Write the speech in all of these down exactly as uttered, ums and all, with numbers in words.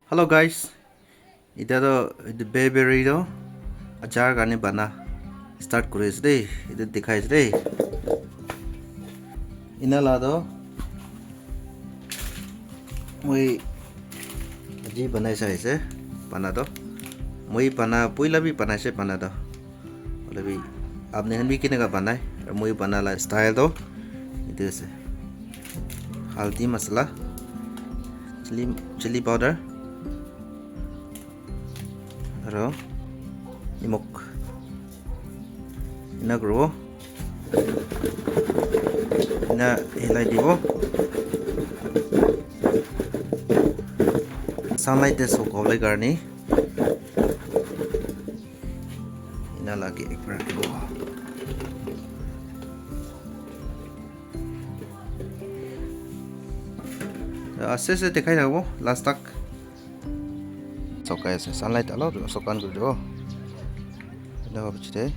Hello guys, etiya toh etu bayberry toh achar karne bana start kuri ase de, etu dikhai ase de. Ena la toh moi aji banai sai ase bana toh. Moi bana, poila bi banai ase bana toh. Hoile bi apni khan bi kineka banai, aru moi bana la style toh etu ase. Haldi masala, chili, chili powder, aru nimok. Ena kuribo. Ena hilai dibo. Sunlight te sukhabole karne. Ena lage ek baar rakhibo. Aste aste dikhai thakibo last tak. Sukai ase, sunlight alop sukan kuri dibo. Ena howa pichete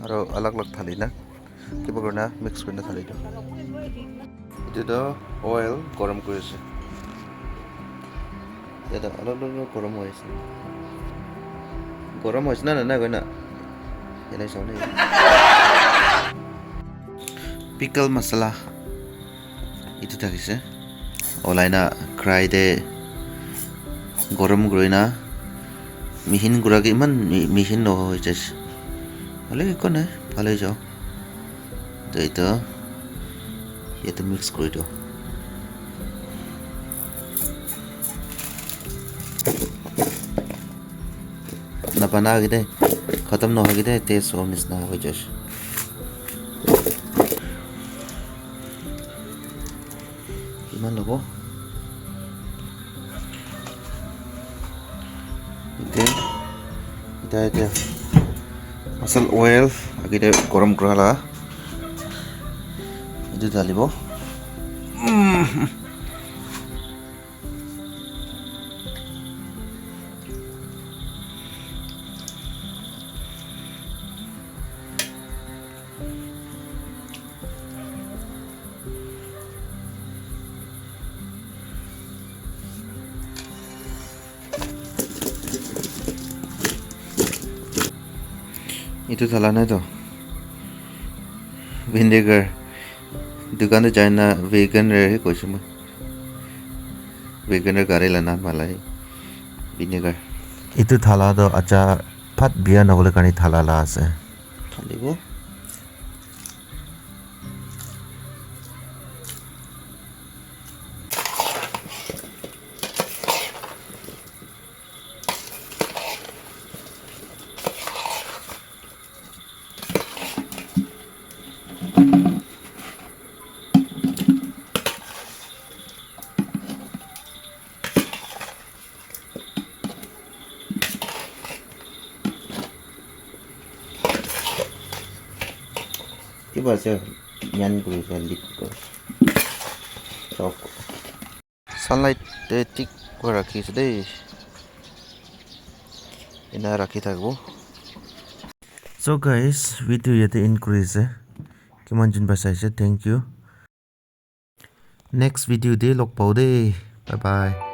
aro alag alag thali na kiba kurina mix kurina thali dibo. Etu toh oil gorom kuri ase. Yate alop alop gorom hoi ase. Gorom hoise na nai koina. Yate sawo. Pickle masala. Etu thakise. Olai na karai te gorom kuri na mihin kura ke iman mi-, mihin nohoi jaise. Hoile ekko nai, bhal hoi jabo. To etu yate mix kuri do. Nabana agete, khatam nohoi agete taste hua nisna hoi jaise. Kiman lobo? Ite, ite, ite. Asal oil agete gorom kura la. Etu dalibo. Mm. Etu thala nai to. Vinegar. Dukan te jai na vegan re he koise moi. Vegan re gari la naam hala he. Vinegar. Etu thala to achar phat biya nahole karne thala la ase. Thalibo. Kiba ase, yan kuri ase, leak kuri ase. Off. Sunlight te thik para rakhi ase de. Ena rakhi thakibo. So guys, video yate end kuri ase. Kiman jun para saise, thank you. Next video te log pabo de. Bye bye.